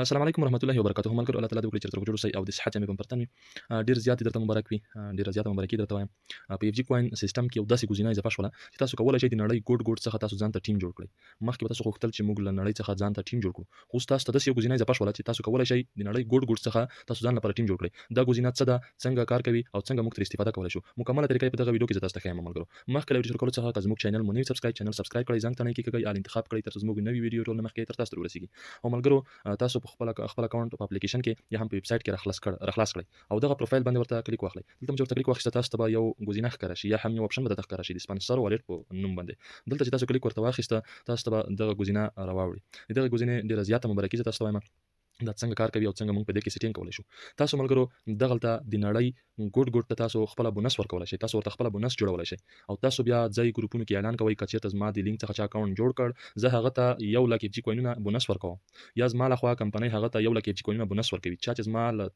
السلام علیکم ورحمت الله وبرکاته. ملګرو، الله تعالی دې وکړي چې تر جوړ شئ او د صحت جامې په پرتن وي. ډیر زیات درته مبارک وي، ډیر زیاته مبارکي درته وایم. په اف جی کوین سیستم کې یو داسې ګزینه اضافه شوله چې تاسو کولای شئ د نړۍ ګوټ ګوټ څخه تاسو ځان ته ټیم جوړ کړئ. مخکې به تاسو غوښتل چې موږ له نړۍ څخه ځان ته ټیم جوړ کړو، خو اوس تاسو ته داسې یو ګزینه اضافه شوله چې تاسو کولای شئ د نړۍ ګوټ ګوټ څخه تاسو ځان لپاره ټیم جوړ کړئ. دا ګزینه څه ده، څنګه کار کوي او څنګه موږ ترې استفاده کولای شو، مکمله طریقه یې په دغه ویډیو کې زه تاسو ته ښیم. ملګرو، مخکې له ویډیو شروع کولو څخه که زموږ چینل مو نوی subscribe، channel subscribe کړئ، زنګ تڼۍ کې کږئ، آل انتخاب کړئ، ترڅو زموږ نوي ویډیو ټول مخکې تر تاسو ورسیږي. او ملګرو، تاسو په خپل اکاونټ په اپلیکیشن کې یا هم په ویب سایټ کې راخلاص کړئ او دغه پروفایل باندې ورته کلیک واخلئ. دلته چې ورته کلیک واخیسته، تاسو ته به یو ګزینه ښکاره شي یا هم یو اپشن به درته ښکاره شي د سپانسر والټ په نوم باندې. دلته چې تاسو کلیک ورته واخیسته، تاسو ته به دغه ګزینه راواوړي. د دغه ګزینې ډیره زیاته مبارکي زه تاسو ته وایم. دا څنګه کار کوي او څنګه موږ په دې کې setting کولی شو؟ تاسو ملګرو، دغلته د نړۍ ګوټ ګوټ ته تاسو خپله بونس ورکولی شئ، تاسو ورته خپله بونس جوړولی شئ او تاسو بیا ځای ګروپونو کې اعلان کوئ، که چېرته زما د لینک څخه چا اکاونټ جوړ کړ، زه هغه ته 1 لک اف جي کوینونه بونس ورکوم، یا زما لخوا کمپنۍ هغه ته 1 لک اف جي کوینونه بونس ورکوي، چا چې زما له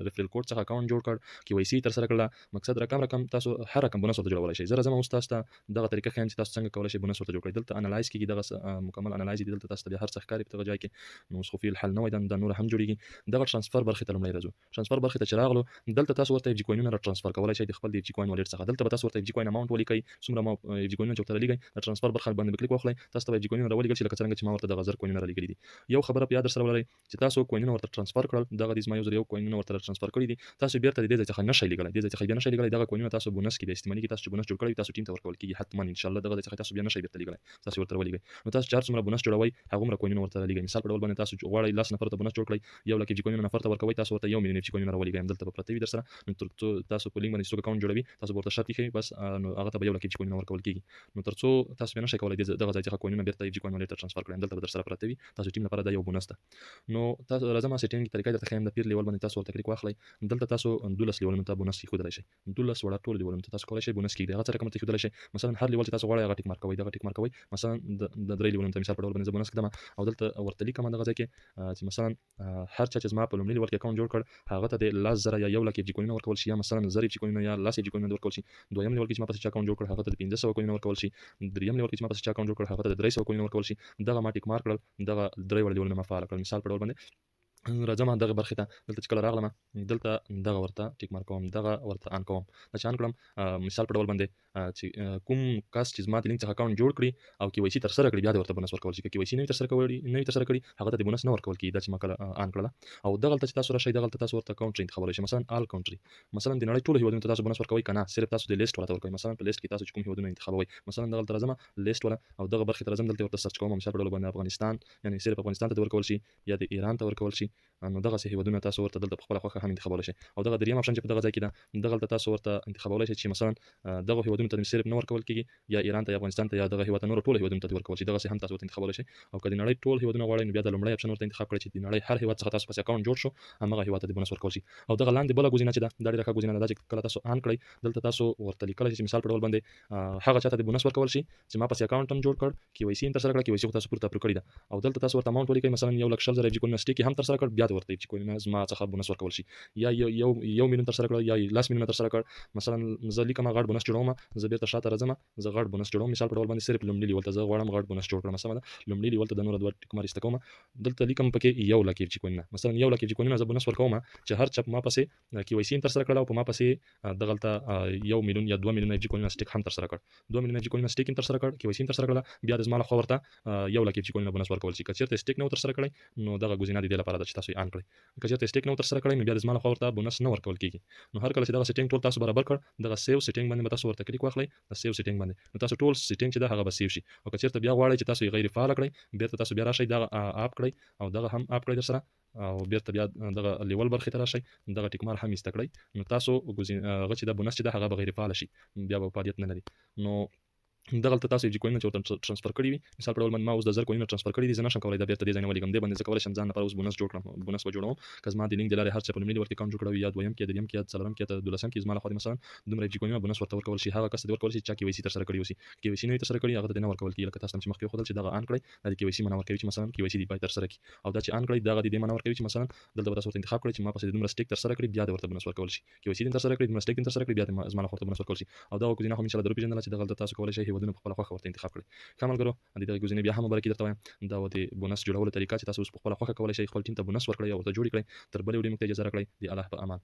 referral code څخه اکاونټ جوړ کړ، KYC ترسره کړله. مقصد رقم رقم تاسو هر رقم بونس ورته جوړولی شئ. زه راځم اوس تاسو ته دغه طریقه ښیم چې تاسو څنګه کولی شئ بونس ورته جوړ کړئ. دلته analyze کېږي، دغه مکمل analyze دي. دلته تاسو ته بیا هر څه ښکاري په دغه ځای کې. نو اوس خو فی الحال نوی ده، دا نور هم جوړیږي. دغه transfer برخې ته لومړی راځو. transfer برخې ته چې راغلو، دلته تاسو ورته اف جي کوینونه را transfer کولای شئ د خپل د اف جي کوین wallet څخه. دلته به تاسو ورته اف جي کوین amount ولیکئ، څومره ما اف جي کوینونه چې ورته رالیږئ. د transfer برخه باندې به کلیک واخلئ، تاسو ته به اف جي کوینونه راولیږل شي، لکه څرنګه چې ما ورته دغه 1000 کوینونه رالیږلي دي. یو خبره په یاد درسره ولرئ چې تاسو کوینونه ورته transfer کړل، دغه دي زما 1001 کوینونه ورته transfer کړي دي، تاسو بیرته د دې ځای څخه نشئ لیږلی، دې ځای څخه بیا نشئ لیږلی. دغه کوینونه تاسو بونس کې بیا استعمالېږي. تاسو چې بونس جوړ کړی، تاسو ټیم ته ورکول کیږي حتما ان شاء الله. دغه ځای څخه تاسو بیا نشئ بیرته لیږلی. تاسو ورته ولیږئ، نو تاسو چې هر څومره بونس جوړوئ، هغومره کوینونه ورته رالیږئ. مثال په ډول باندې تاسو غواړئ 10 نفر ته بونس جوړ کړئ، 1 لک اف جي کوینونه نفر ته ورکوئ، تاسو ورته 1 میلیون اف جي کوینونه راولیږئ. دلته به پرته وي درسره. نو تر څو تاسو په لینک باندې څوک اکاونټ جوړوي، تاسو به ورته شرط ایښی، بس نو هغه ته به 1 لک اف جي کوینونه ورکول کیږي. نو تر څو تاسو بیا نشئ کولی دغه ځای څخه کوینونه بیرته اف جي کوین wallet ته transfer کړئ. دلته به درسره پراته وي، تاسو ټیم لپاره دا یو بونس ده. نو تاسو راځم setting طریقه درته ښیم. د peer level باندې تاسو ورته کلیک واخلئ. دلته تاسو 12 لیولونو ته بونس ایښودلی شئ. 12 وړه ټول لیولونو ته تاسو کولی شئ بونس کیږدئ. هغه څه رقم ورته ایښودلی شئ؟ مثلا هر لیول چې تاسو غواړئ، هغه ټیک مارک کوئ، دغه ټیک مارک کوئ. مثلا د درې لیولونو ته مثال په ډول باندې زه بونس ږدم او دلته ورته لیکم دغه ځای کې چې مثلا هر چا چې زما په لومړي لیول کې اکاونټ جوړ کړ، هغه ته د 10,000 یا 1 لک اف جي کوینونه ورکول شي، یا مثلا 1000 اف جي کوینونه یا 10 اف جي کوینونه ورکول شي. دویم لیول کې چې ما پسې چا اکاونټ جوړ کړ، هغه ته د 500 کوینونه ورکول شي. دریم لیول کې چې ما پسې چا اکاونټ جوړ کړ، هغه ته د 300 کوینونه ورکول شي. دغه ما ټیک مارک کړل، دغه درې وړ لیولونه ما فعال کړل. مثال په ډول باندې راځم دغه برخې ته. دلته چې کله راغلم، دلته دغه ورته ټیک مارک کوم، دغه ورته آن کوم. دا چې آن کړم، مثال په ډول باندې چې کوم کس چې زما د لینک څخه اکاونټ جوړ کړي او KYC ترسره کړي، بیا د ورته بونس ورکول شي. که KYC نه وي ترسره کړي، نه وي ترسره کړي، هغه ته د بونس نه ورکول کیږي. دا چې ما کله آن کړله او دغلته چې تاسو راشئ، دغلته تاسو ورته country انتخابولی شئ، مثلا all country. مثلا د نړۍ ټولو هیوادونو ته تاسو بونس ورکوئ که نه صرف تاسو د لیست ولا ته ورکوئ؟ مثلا په لیست کې تاسو چې کوم هیوادونه انتخابوئ، مثلا دغلته راځم لیست ولا او دغه برخې ته راځم، دلته ورته search کوم. مثال په ډول باندې افغانستان، یعنی صرف افغانستان ته ورکول شي یا د ایران ته ورکول شي. نو دغسې هیوادونه تاسو ورته دلته په خپله خوښه هم انتخابولی شئ. او دغه دریم اپشن چې په دغه ځای کې ده، دغلته تاسو ورته انتخابولی شئ چې مثلا دغه هیوادونو ته صرف نه ورکول کیږي، یا ایران ته یا افغانستان ته یا دغه هیواد ته، نورو ټولو هیوادونو ته ورکول شي. دغسې هم تاسو ورته انتخابولی شئ. او که د نړۍ ټول هیوادونه غواړئ، نو بیا د لومړی اپشن ورته انتخاب کړئ چې د نړۍ هر هیواد څخه تاسو پسې اکاونټ جوړ شو، همغه هیواد ته د بونس ورکول شي. او دغه لاندې بله ګزینه چې ده، دا ډیره ښه ګزینه ده چې کله تاسو آن کړئ، دلته تاسو ورته لیکلی شئ چې مثال په ډول باندې هغه چاته د بونس ورکول شي چې ما پسې اکاونټ هم جوړ کړ، KYC هم ترسره کړه. KYC خو تاسو پورته approve کړې ده. او دلته تاسو ورته amount ولیکئ، مثلا 1,20,000 اف جي کوینونه stake هم ترسره کړ، بیا د ورته اف جي کوینونه زما څخه بونس ورکول شي، یا یو یو میلیون ترسره کړ یا 10 میلیونه ترسره کړ. مثلا زه لیکم غټ بونس جوړوم، زه بیرته شاته راځم، زه غټ بونس جوړوم. مثال په ډول باندې صرف لومړي لیول ته زه غواړم غټ بونس جوړ کړم. سمه ده، لومړي لیول ته د نور دوه ټیک مار ایسته کوم. دلته لیکم پکې 1 لک اف جي کوینونه. مثلا 1 لک اف جي کوینونه زه بونس ورکوم چې هر چا په ما پسې KYC هم ترسره کړل او په ما پسې دغلته 1 میلیون یا 2 میلیونه اف جي کوینونه stake هم ترسره کړ، 2 میلیونه اف جي کوینونه stake هم ترسره کړ، KYC هم ترسره کړل، بیا د زما لخوا ورته 1 لک اف جي کوینونه بونس ورکول شي. که چېرته stake نه و ترسره کړی، نو دغه ګزینه د دې لپاره ده چې تاسو یې آن کړئ. که چېرته stake نه و ترسره کړی، نو بیا د زما لخوا ورته بونس نه ورکول کیږي. نو هر کله چې دغه setting ټول تاسو برابر کړ، دغه save setting باندې به تاسو ورته کلیک واخلئ. د save setting باندې نو تاسو ټول setting چې ده، هغه به save شي. او که چېرته بیا غواړئ چې تاسو یې غیر فعال کړئ، بیرته تاسو بیا راشئ، دغه off کړئ او دغه هم off کړئ درسره او بیرته بیا دغه لیول برخې ته راشئ، دغه ټیک مار هم ایسته کړئ. نو تاسو هغه چې د بونس چې ده، هغه به غیر فعال شي، بیا به فعالیت نه لري. نو دغلته تاسو چې کوینونه چې ورته transfer کړي وي، مثال په ډول باندې ما اوس د 1000 کوینونه transfer کړي دي، زه نشم کولای دا بیرته دې ځای نه ولیږم. دې باندې زه کولای شم ځان لپاره اوس بونس جوړ کړم. بونس به جوړوم که زما د لینک د لارې هر څه په لومړي لیول کې اکاونټ جوړ کړی وي، یا دویم کې، دریم کې یا څلورم کې یا 12م کې، زما لخوا دې مثلا دومره چې کوینونه بونس ورته ورکول شي. هغه کس ته دې ورکول شي چې چا KYC ترسره کړي اوسي. KYC نه وي ترسره کړي، هغه ته دې نه ورکول کېږي. لکه تاسو ته چې مخکې وښودل چې دغه آن کړئ، دا د KYC معنا ورکوي چې مثلا KYC دې باید ترسره کړي. او دا چې آن کړئ، دغه د دې معنا ورکوي چې مثلا دلته به تاسو ورته انتخاب کړئ چې ما پسې دومره stake ترسره کړي، بیا دې ورته بونس ورکول شي. KYC دې ترسره کړي، دومره stake دې ترسره کړي، بیا دې زما لخوا ورته بونس ورکول شي. او دا ګزینه هم ان شاء الله در وپېژندله چې دغلته تاسو کولای شئ هیوادونه هیوادونه په خپله خوښه ورته انتخاب کړئ. ښه ملګرو، د دغې ګزینې بیا هم مبارکي درته وایم. دا و د بونس جوړولو طریقه چې تاسو اوس په خپله خوښه کولای شئ خپل ټیم ته بونس ورکړئ او ورته جوړ کړئ. تر بلې ویډیو موږ ته اجازه راکړئ. د الله په امان.